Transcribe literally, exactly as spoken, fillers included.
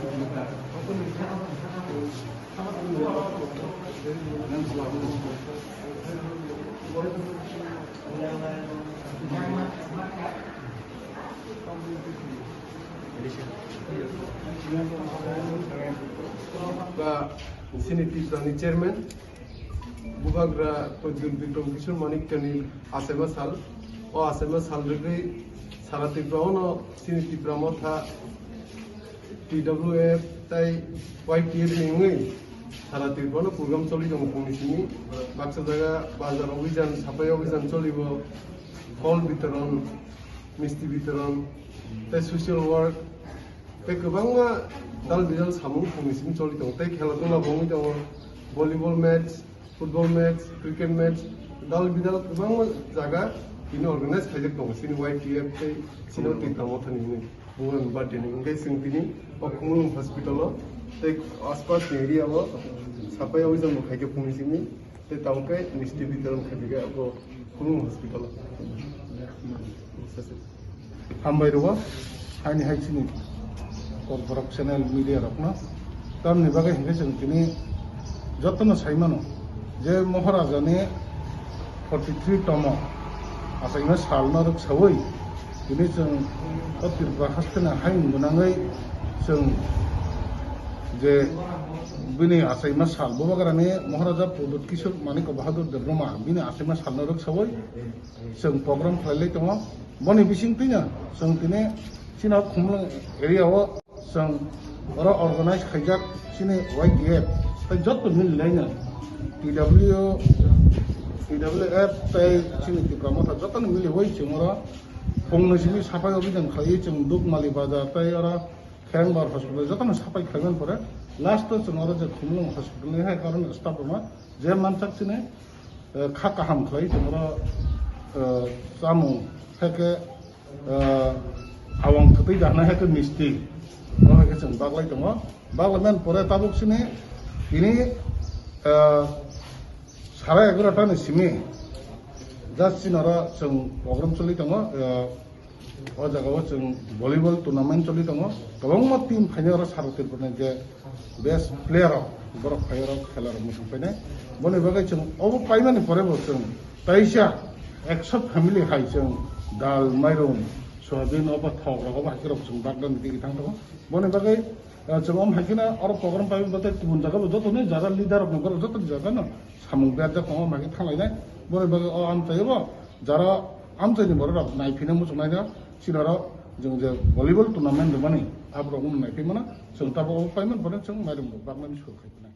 Ba sini Tiprani chairman, Bubagra Pradyut Bikram Kishore Manik Tani achaima sal. O achaima sal rwgwi sara Tripura ono sini Tipra Motha T W F tai Y T F ni wngwi sara Tripura no program choli tongo phungni simi. Baksa jaga bazar obijan, sapai obijan cholibo, phol bitoron, misti bitoron, tai social work, tei kwbangma dal bidal samung phungni simi choli tongo. Tei khela dula bo wngwi tongo, volleyball match, football match, cricket match, dal bidal kwbangma jaga tini organize khaijak tongo, chini Y T F tei chini Tipra Mothani hwnwi. Bungani birthday ni hwnkhe chwng tini o Khumulwng hospital o tei aspas ni area o sapai obijan bo khaikhe phungni simi. Tei tabuk khe misti bitoron khaipikha abo Khumulwng hospital o. Hambai rwo, haini hai chini kok borok channel media rokno. Tamni bagwi hinkhe chwng tini jotono sai mano je Maharaja ni forty three tomo achaima salno rwksawi tini chwng o Tripura haste ni hayung gwnangwi chwng je bini achaima sal Bubagrani Maharaja Pradyut Kishore Manik Bahadur Debbarma bini achaima salno rwksawi chwng program khlailai tongo. Boni bisingtwino chwng tini chini Khumulwng area o chwng oro organize khaijak chini Y T F tei joto mililaino T W, T W F tei chini Tipra Motha jotono miliwi chwng oro phungni simi sapai obijan khlaiwi chwng Dukmali bazar tei oro Khengbar hospital jotono sapai khlaimani pore last o chwng oro je Khumulwng hospital ni hai karon staff rokno je mansak chini, eh, kha kaham khlai chwng oro, eh, chamung hai khe, eh, awang kwtwi dahna hai khe misti o hai khe chwng baglai tongo. Baglai man pore tabuk chini tini, eh, sara egarota ni simi just chini oro chwng program choli tongo, eh, O jaga o chwng volleyball tournament choli tongo. Kwbangma team phainai oro sara Tripura ni je best player rok, borok phai oro khela rok muchung phainai. Boni bagwi chwng obo paimani pore bo chwng taisa ekso family hai chwng dal, mairum, soyabin, obo thok rok, obo hai khe rok chwng bagna ni digwi thang tongo. Boni bagwi, eh, chwng omo hai kheno oro program pai bo tei kubun jaga bo joto ni jaga leader rok ni borok joto ni jaga no samung berjak tongo, omo hai khe thang lainai. Boni bagwi o amchai o bo Jara amchaini borok rok naiphina muchungnai no, chini oro chwng je volleyball tournament rwmani, aborok wngmani naiphimano, chwng tabuk obo paimani pore chwng mairum rok baknani sur khai tongnai.